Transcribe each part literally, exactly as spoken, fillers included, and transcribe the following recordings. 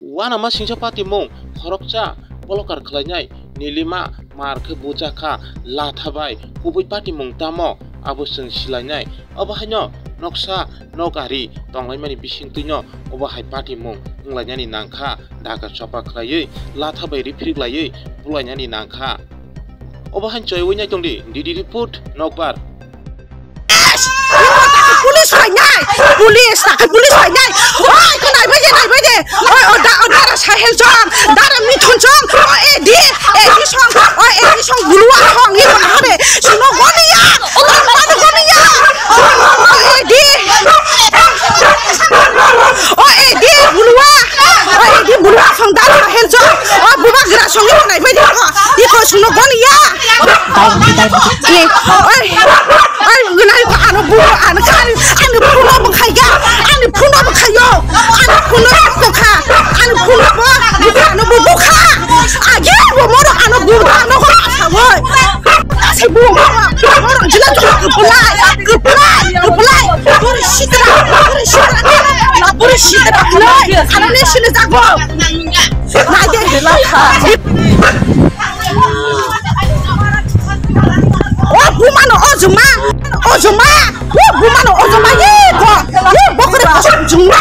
Uanama singcha patimung khoroksa polokar khlainai Nilima mar khe bujakha latha bai kubui patimung tamo abo chwng silainai. Obo haino noksa nok ari tonglaimani bisingtwino obo hai patimung wnglainani nangkha daga chopa khlaiwi latha bai riphirik laiwi bulainani nangkha. Obo hain choiwi nai tongdi D D report nokbar. Police phainai, police, takhai police phainai. Oi, khe naibai de, naibai de. Oi, o da, o dara Sahel song, dara Mithun song, o A D, A D song, o A D song, bulua song, ni mana de. Sino goniya, o mano goniya. O A D, o A D bulua, o A D bulua song, dara Sahel song, o bubagra song, ni mana naibai de. Iko sino goniya. Oi, oi, oi, gnai ko ano bu, ano kari, ano phone bo khai ga, ano phone bo khayo, ano phone bo kha, ano phone bo, ano bu bu kha. Age bo moro ano bu ano ko sa woi. Ase bu moro, moro jila jila kepulai, kepulai, kepulai. Buri sitra, buri sitra, buri sitra, ano ne sini jago. Nai de, o bumano o juma, o juma, o bumano o juma, ye ko, ye bokre ko juma,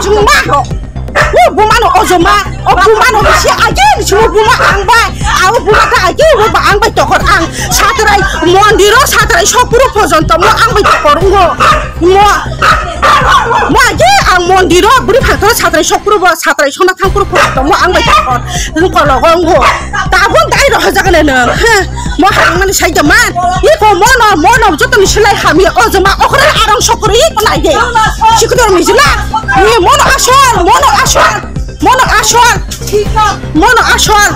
juma. O bumano o juma, o bumano bisi age ni sumo buma ang bai, a o buma ta age o ba ang bai tokor ang satrai mondiro satrai sokpuru porjonto mo ang bai tokor ungo. Mo, mo age ang mondiro buri phator satrai sokpuru bo satrai sona thangpuru porjonto mo ang bai tokor. Nung kologo ngo. Tabun dai roh jagane nung. Mo harang mani sai jaman. Iko mono, mono joto ni silai hami o jama okra arang sokri ko nai de. Sikudor mi jila. Ni mono asol, mono asol. Mono asol. Mono asol.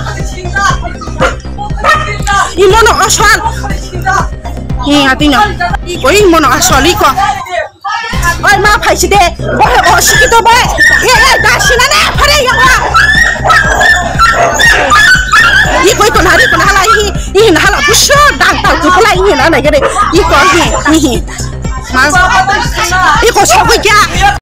I mono asol. I atina. Iko i mono asol iko. Oi ma phaisi de, bohe o sikito bai. Ye ye da sinane phare ya ba. Iko iko nari ko nala hi, i nala buso dang tau ko pulai i nana gere. Iko hi hi. Ma. Iko sokoi kya?